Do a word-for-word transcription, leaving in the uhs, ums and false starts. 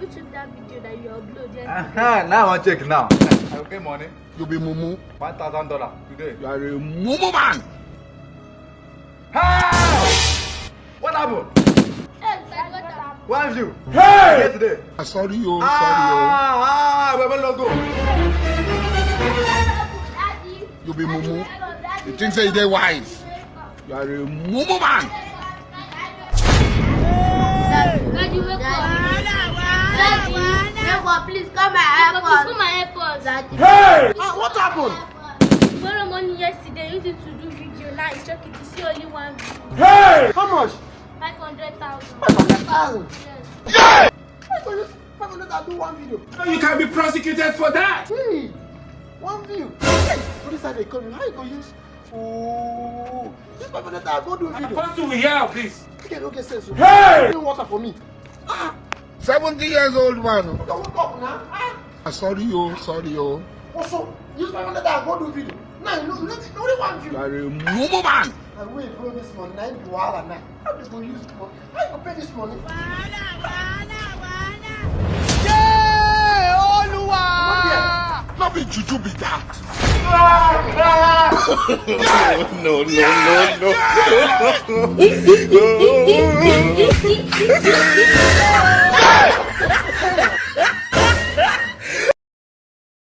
YouTube that video that you upload yesterday. Aha, now I wan check now. I go pay money. You be mumu. One thousand dollar today. You are a mumu man. Hey! What happened? Hey, Daddy, what happened? One view. Hey! Yesterday. Ah, sorry, yo. Ah, Sorry, ah, baby, no go. Daddy, yo. You be mumu. Daddy, You think say you dey wise? You are a mumu man. Daddy, wake up. Daddy, wake up, please. Come and help us. Come and help us. Daddy. Hey! Ah, what happened? Borrow money yesterday, use it to do video. Now you check it, you see only one view. Hey! How much? Five hundred thousand. Five hundred thousand. Yes. How you go use five hundred and do one video? You can be prosecuted for that. Hey! One view. Hey! For this side economy, how you go use? Oh, this five hundred thousand go do video. Apostle, we hear of this. You can no get sense. Hey! Bring water for me. Seventy years old man. You can wake up now. Ah! Ah, sorry, yo, sorry, yo. Also, use five hundred thousand go do video. Now you know, you know, you know what you want You to. Are a mumu man. And we blow this money. Now you be wahala now. How you go use money? How you go pay this money? No be juju be that. No, no, no, no.